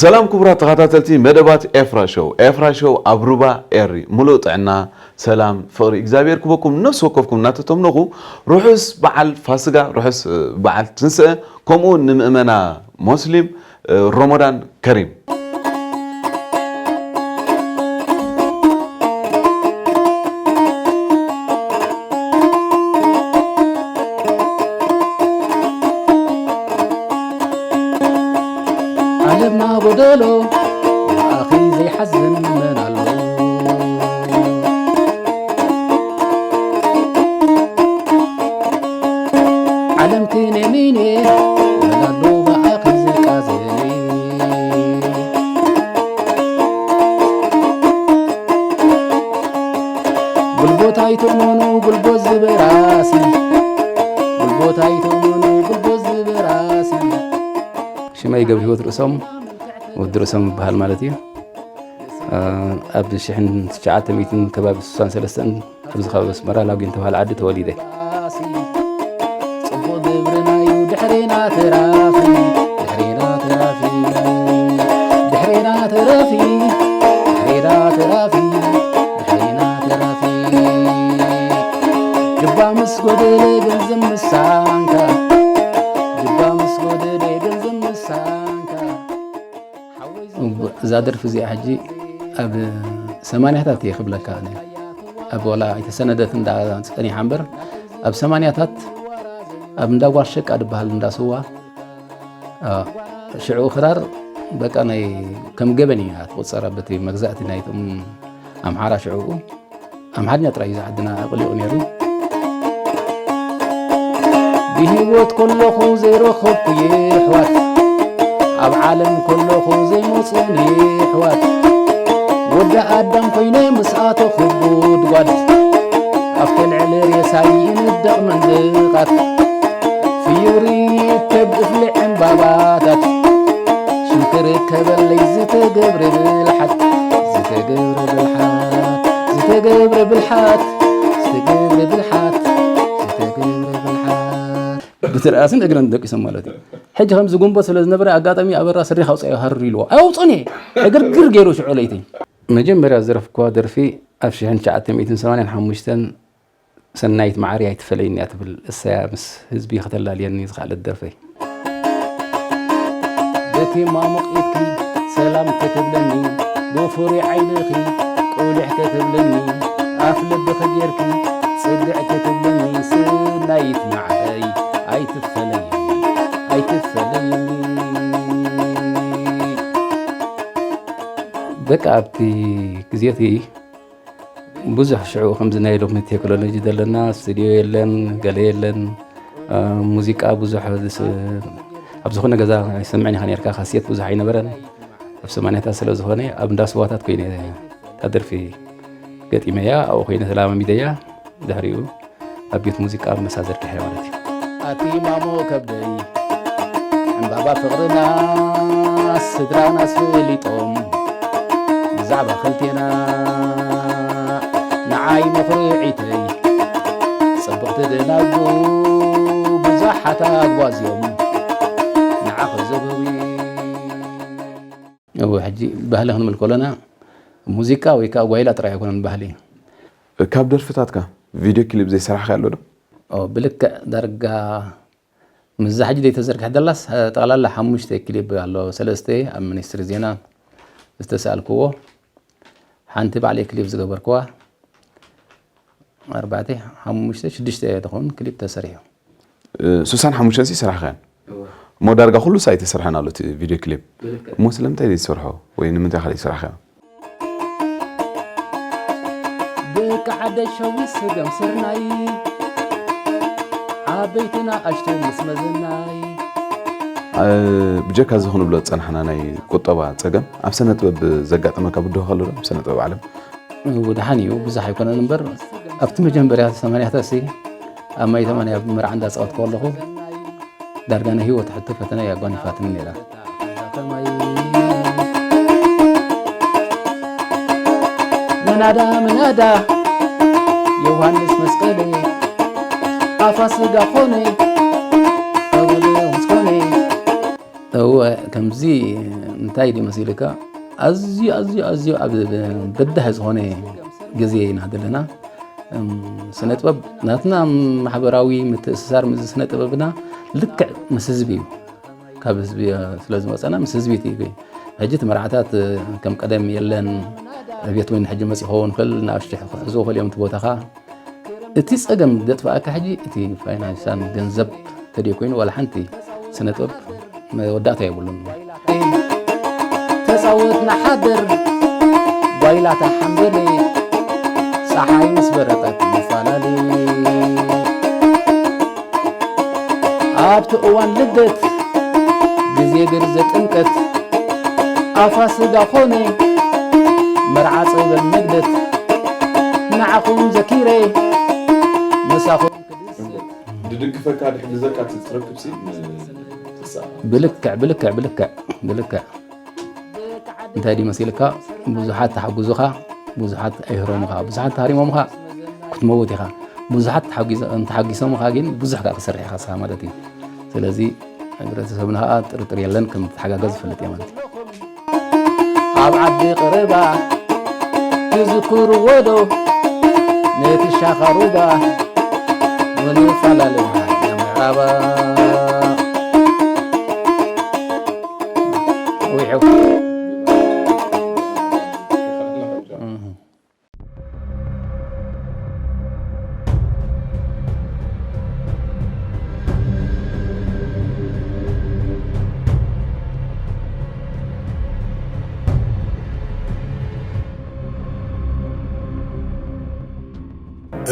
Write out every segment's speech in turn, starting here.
ሰላም ክቡራት ተኸታተልቲ መደባት ኤፍራ ሾው። ኤፍራ ሾው ኣብ ሩባ ኤሪ። ሙሉእ ጥዕና፣ ሰላም፣ ፍቕሪ እግዚኣብሔር ክበኩም ነፍሲ ወከፍኩም እናተተምነኹ፣ ርሑስ በዓል ፋስጋ፣ ርሑስ በዓል ትንስአ፣ ከምኡ እውን ንምእመና ሞስሊም ረመዳን ከሪም። ዓለምና ጎደሎ፣ ብኣኺ ዘይሓዝን መን ኣሎ? ዓለም ክኔሚኔ፣ መን ኣሎ ብኣኺ ዝቃዘኒ? ጉልቦት ኣይትእመኑ፣ ጉልቦት ዝበራሲ። ጉልቦት ኣይትእመኑ፣ ጉልቦት ዝበራሲ። ሽመይ ገብረህይወት ርእሶም፣ ወዲ ርእሶም ይበሃል ማለት እዩ። እ፣ ኣብ ሽሕን ትሽዓተ ሚእትን ከባቢ ስሳን ሰለስተን ኣብዚ ከባቢ ኣስመራ ላጉን ተባሃለ ዓዲ ተወሊደ። ጽቡቕ ግብርና'ዩ ድሕሬና ተራፊ፣ ድሕሬና ተራፊ፣ ድሕሬና ተራፊ፣ ድሕሬና ተራፊ፣ ድሕሬና ተራፊ። ጅባ ምስ ጎደለ ገንዘብ ምሳንካ፣ ጅባ ምስ ጎደለ ገንዘብ ምሳንካ። እዛ ደርፊ እዚኣ ሕጂ ኣብ ሰማንያታት እየ ክብለካ ኣነ። ኣብ ዋላ ኣይተሰነደት እንዳ ጸኒሓ እምበር፣ ኣብ ሰማንያታት ኣብ እንዳ ጓል ሸቃ ዝበሃል እንዳ ስዋ፣ አ፣ ሽዑ ክራር በቃ ናይ ከም ገበን እያ ትቑጸር፣ በቲ መግዛእቲ ናይቶም ኣምሓራ ሽዑ። ኣምሓርኛ ጥራይ እዩ ዝዓድና ኣቕሊቑ ነይሩ። ብህይወት ከለኹ ዘይረኸብኩ የሕዋት፣ ኣብ ዓለም ከለኹ ዘይመጹኒ የሕዋት፣ ወዲ ኣዳም ኮይነ ምስ ኣተኹ ጉድጓድ፣ ኣብቲ ልዕሊ ሬሳይ ይንደቕ መንድቓት፣ ፍዮሪ ይተብ እፍሊ ዕምባባታት፣ ሽም ክርከበለይ ዝተገብረ ብልሓት፣ ዝተገብረ ብልሓት፣ ዝተገብረ ብልሓት፣ ዝተገብረ ብልሓት፣ ዝተገብረ ብልሓት። ብትርኣስን እግረን ደቂሶም ማለት እዩ። ሕጂ ከምዚ ጉንበት ስለ ዝነበረ ኣጋጣሚ ኣበራ ስሪኻ ኣውፅኣዮ ሃርር ኢልዎ። ኣውፅኡኒ! ዕግርግር ገይሩ ሽዑ ለይቲ። መጀመርያ ዝደረፍኩዋ ደርፊ ኣብ ሽሕን ትሽዓተ ሚእትን ሰማንያን ሓሙሽተን ሰናይት መዓረይ ኣይትፈለይኒ እያ ትብል እሰያ ምስ ህዝቢ ከተላልየኒ ዝኸኣለት ደርፈይ። በቲ ማሙቕ ኢድኪ ሰላም ክትብለኒ፣ ብፍሩይ ዓይንኺ ቁሊሕ ክትብለኒ፣ ኣፍ ልብኺ ጌርኪ ጽግዕ ክትብለኒ፣ ሰናይት መዓረይ ኣይትፈለይኒ፣ ኣይትፈለይኒ። በቃ ኣብቲ ግዜ እቲ ብዙሕ ሽዑ ከምዚ ናይ ሎሚ ቴክኖሎጂ ዘለና ስቱዲዮ የለን፣ ገለ የለን። እ፣ ሙዚቃ ብዙሕ ዝስ-፣ ኣብ ዝኾነ ገዛ ኣይሰምዕን ኢኻ ነርካ፣ ካሴት ብዙሕ ኣይነበረን። ኣብ ሰማንያታት ስለ ዝኾነ ኣብ እንዳ ስዋታት ኮይነ እታ ደርፊ ገጢመያ፣ ኣብኡ ኮይነ ተለማሚደያ። ድሕሪኡ ኣብ ቤት ሙዚቃ መሳ ዘርጊሐ ማለት እዩ። ኣቲ ማሞ ከብደይ ዕምባባ ፍቕርና ስድራና ኣስፈሊጦም ብዛዕባ ክልቴና ንዓይ መኹርዒተይ ጽብቕቲ ደናጉ ብዙሓት ኣጓዝዮም ንዓኺ ዘበዊ። እወ፣ ሕጂ ባህሊ ክንብል ከለና ሙዚቃ ወይ ከዓ ጓይላ ጥራይ ኣይኮነን ባህሊ። ካብ ደርፍታትካ ቪድዮ ክሊፕ ዘይሰራሕካዮ ኣሎ ዶ? ኦ፣ ብልክዕ ዳርጋ ምስዛ ሕጂ ዘይተዘርግሐት ደላስ፣ ጠቕላላ ሓሙሽተ ክሊፕ ኣሎ። ሰለስተ ኣብ ሚኒስትሪ ዜና ዝተሳእልክዎ፣ ሓንቲ ባዕለይ ክሊፕ ዝገበርክዋ፣ ኣርባዕተ፣ ሓሙሽተ፣ ሽዱሽተ ትኸውን ክሊፕ ተሰሪሑ። እ፣ ስሳን ሓሙሽተን ሲ ሰራሕካየን? እወ። እሞ ዳርጋ ኩሉ ሳ ኣይተሰርሐን ኣሎ እቲ ቪድዮ ክሊፕ። ብልክዕ። እሞ ስለምንታይ ዘይትሰርሖ? ወይ ንምንታይ ኢኻ ዘይሰራሕካዮ? ደቂ ዓደይ ሸዊት ስገም ስርናይ፣ ዓበይትና ኣሽቱ ምስ መዘናይ። እ፣ ብጀካ እዚ ክንብሎ ዝጸናሕና ናይ ቁጠባ ጸገም፣ ኣብ ስነ ጥበብ ዘጋጠመካ ብድሆ ኣሎ ዶ? ኣብ ስነ ጥበብ ዓለም? እው፣ ደሓን እዩ፣ ብዙሕ ኣይኮነን እምበር፣ ኣብቲ መጀመርያ ሰማንያታት ሲ ኣብ ማይ ተማንያ ኣብ መርዓ እንዳጻወትኩ ከለኹ፣ ዳርጋ ናይ ህይወት ሕቶ ፈተና እያ ኣጓኒፋትኒ ነይራ። መናዳ፣ መናዳ፣ ዮሃንስ መስቀል፣ ኣፋ ስጋ ኾነ፣ ኣቡነ ምስ ኮነ፣ እወ፣ ከምዚ እንታይ ድዩ መሲልካ? ኣዝዩ፣ ኣዝዩ፣ ኣዝዩ ኣብ በዳሂ ዝኾነ ግዜ ኢና ዘለና። እም፣ ስነ ጥበብ ናትና ማሕበራዊ ምትእስሳር ምስ ስነ ጥበብና ልክዕ ምስ ህዝቢ እዩ። ካብ ህዝቢ፣ እ፣ ስለ ዝመጸና ምስ ህዝቢ እቲ እዩ። ሕጂ እቲ መርዓታት፣ እ፣ ከም ቀደም የለን። ዕብየት ወይኒ ሕጂ መጺኡ ክኸውን ይኽእል፣ ንኣሽቱ ክሕዙ ይኽእሉ እዮም እቲ ቦታኻ። እቲ ጸገም ዘጥፍኣካ ሕጂ እቲ ፋይናንሳን ገንዘብ ተደይ ኮይኑ ዋላ ሓንቲ ስነ ጥበብ መወዳእታ የብሉን። ተጻወት ንሓድር ጓይላታ ሓንበል፣ ጸሓይ ምስ በረቐት ንፈላለ። ኣብቲ እዋን ልደት ግዜ ግርዘ ጥምቀት ኣፋስጋ ኾነ መርዓ ጸበል መግደት ንዓኹም ዘኪረ ምሳኹም ክድሰት። ድድግፈካ ድሕግዘካ ትረክብ ሲ ትስኣ። ብልክዕ ብልክዕ ብልክዕ ብልክዕ እንታይ ድዩ መሲልካ? ብዙሓት ተሓጉዙኻ፣ ብዙሓት ኣይህረሙኻ፣ ብዙሓት ተሃሪሞምኻ ክትመውት ኢኻ። ብዙሓት ተሓጒዘ- እንተሓጒሶምኻ ግን ብዙሕ ከዓ ክትሰርሕ ኢኻ ንስኻ ማለት እዩ። ስለዚ ሕብረተሰብና ከዓ ጥርጥር የለን ከም ትሓጋገዝ ዝፈልጥ እየ ማለት እዩ። ኣብ ዓዲ ቀረባ ትዝክርዎ ዶ ነቲ ሻኻ ሩባ ምንፈላለና የምዕራባ ዊሑ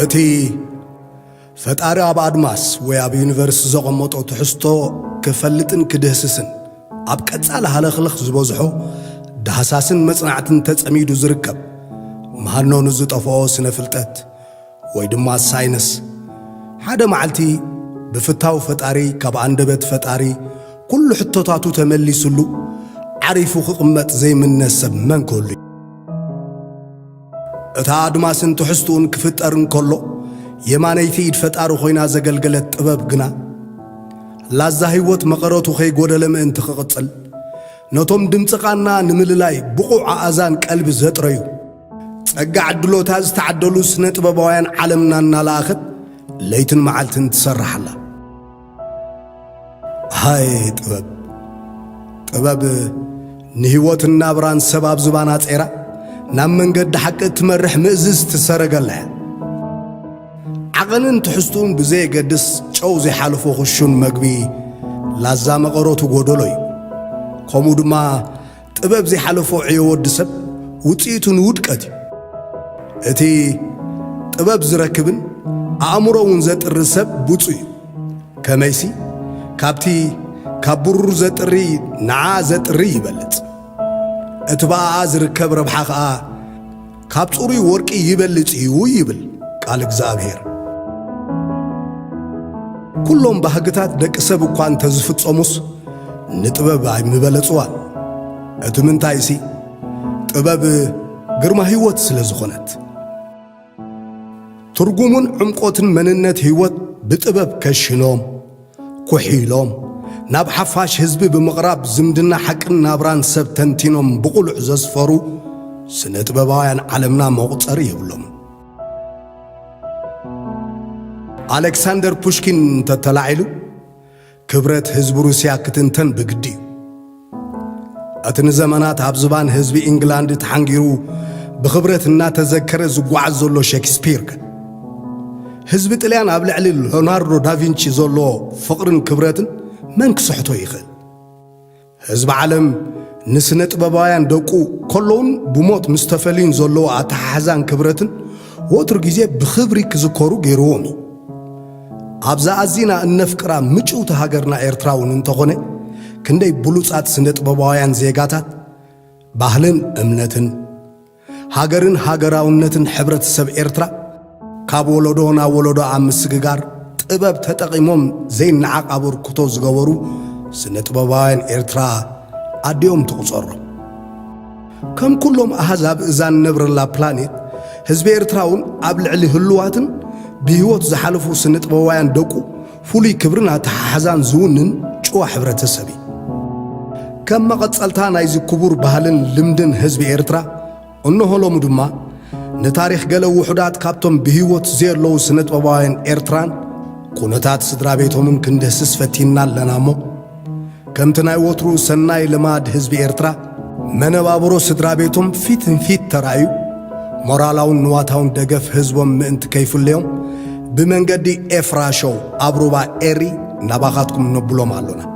እቲ ፈጣሪ ኣብ ኣድማስ ወይ ኣብ ዩኒቨርስ ዘቐመጦ ትሕዝቶ ክፈልጥን ክድህስስን ኣብ ቀጻሊ ሃለኽለኽ ዝበዝሖ ዳህሳስን መጽናዕትን ተጸሚዱ ዝርከብ ምሃኖ ንዝጠፍኦ ስነ ፍልጠት ወይ ድማ ሳይንስ ሓደ መዓልቲ ብፍታው ፈጣሪ ካብ ኣንደበት ፈጣሪ ኩሉ ሕቶታቱ ተመሊስሉ ዓሪፉ ክቕመጥ ዘይምነ ሰብ መን ክህሉ እዩ? እታ ኣድማስን ትሕዝትኡን ክፍጠር እንከሎ የማነይቲ ኢድ ፈጣሪ ኮይና ዘገልገለት ጥበብ ግና ላዛ ህይወት መቐረቱ ከይጎደለ ምእንቲ ክቕጽል ነቶም ድምፂ ቃና ንምልላይ ብቑዕ ኣእዛን ቀልቢ ዘጥረዩ ጸጋ ዕድሎታ ዝተዓደሉ ስነ ጥበባውያን ዓለምና እናለኣኸት ለይትን መዓልትን ትሰርሕ ኣላ። ሃየ ጥበብ! ጥበብ ንህይወትን ናብራን ሰብ ኣብ ዝባና ጸይራ ናብ መንገዲ ሓቂ እትመርሕ ምእዝዝቲ ሰረገላ እያ። ዓቐንን ትሕዝትኡን ብዘየገድስ ጨው ዘይሓለፎ ክሹን መግቢ ላዛ መቐረቱ ጎደሎ እዩ። ከምኡ ድማ ጥበብ ዘይሓለፎ ዕዮ ወዲ ሰብ ውጽኢቱ ንውድቀት እዩ። እቲ ጥበብ ዝረክብን ኣእምሮ እውን ዘጥሪ ሰብ ብፁዕ እዩ። ከመይሲ ካብቲ ካብ ብሩር ዘጥሪ ንዓ ዘጥሪ ይበልጽ። እቲ ብኣኣ ዝርከብ ረብሓ ኸኣ ካብ ጽሩይ ወርቂ ይበልጽ እዩ ይብል ቃል እግዚኣብሔር። ኩሎም ባህግታት ደቂ ሰብ እኳ እንተዝፍጸሙስ ንጥበብ ኣይምበለጽዋን። እቲ ምንታይሲ ጥበብ ግርማ ህይወት ስለ ዝኾነት። ትርጉሙን ዕምቆትን መንነት ህይወት ብጥበብ ከሽኖም፣ ኩሒሎም፣ ናብ ሓፋሽ ህዝቢ ብምቕራብ ዝምድና ሓቅን ናብራን ሰብ ተንቲኖም ብቕሉዕ ዘስፈሩ ስነ ጥበባውያን ዓለምና መቑጸሪ የብሎም። ኣሌክሳንደር ፑሽኪን እንተተላዒሉ ክብረት ህዝቢ ሩስያ ክትንተን ብግዲ እዩ። እቲ ንዘመናት ኣብ ዝባን ህዝቢ ኢንግላንድ ተሓንጊሩ ብኽብረት እናተዘከረ ዝጓዓዝ ዘሎ ሸክስፒር ከ ህዝቢ ጥልያን ኣብ ልዕሊ ሎናርዶ ዳቪንቺ ዘሎ ፍቕርን ክብረትን መን ክስሕቶ ይኽእል? ህዝቢ ዓለም ንስነ ጥበባውያን ደቁ ከለውን ብሞት ምስ ተፈልዩን ዘለዎ ኣተሓሕዛን ክብረትን ወትሩ ግዜ ብኽብሪ ክዝከሩ ገይርዎም እዩ። ኣብዛ ኣዚና እነፍቅራ ምጭውቲ ሃገርና ኤርትራ እውን እንተኾነ ክንደይ ብሉጻት ስነ ጥበባውያን ዜጋታት ባህልን እምነትን ሃገርን ሃገራውነትን ሕብረተሰብ ኤርትራ ካብ ወለዶ ናብ ወለዶ ኣብ ምስግጋር ጥበብ ተጠቒሞም ዘይነዓቕ ኣበርክቶ ዝገበሩ ስነ ጥበባውያን ኤርትራ ኣዲኦም ትቑጸሮም። ከም ኩሎም ኣሃዛብ እዛ ንነብረላ ፕላኔት ህዝቢ ኤርትራ እውን ኣብ ልዕሊ ህሉዋትን ብህይወት ዝሓለፉ ስነ ጥበባውያን ደቁ ፍሉይ ክብርን ኣተሓሕዛን ዝውንን ጭዋ ሕብረተሰብ እዩ። ከም መቐጸልታ ናይዚ ክቡር ባህልን ልምድን ህዝቢ ኤርትራ፣ እንሆ ሎሚ ድማ ንታሪኽ ገለ ውሑዳት ካብቶም ብህይወት ዘየለዉ ስነጥበባውያን ኤርትራን ኩነታት ስድራ ቤቶምን ክንድህስስ ፈቲንና ኣለና እሞ፣ ከምቲ ናይ ወትሩ ሰናይ ልማድ ህዝቢ ኤርትራ፣ መነባብሮ ስድራ ቤቶም ፊት ንፊት ተራእዩ፣ ሞራላውን ንዋታውን ደገፍ ህዝቦም ምእንቲ ከይፍለዮም፣ ብመንገዲ ኤፍራ ሾው ኣብ ሩባ ኤሪ ናባኻትኩም ነብሎም ኣሎና።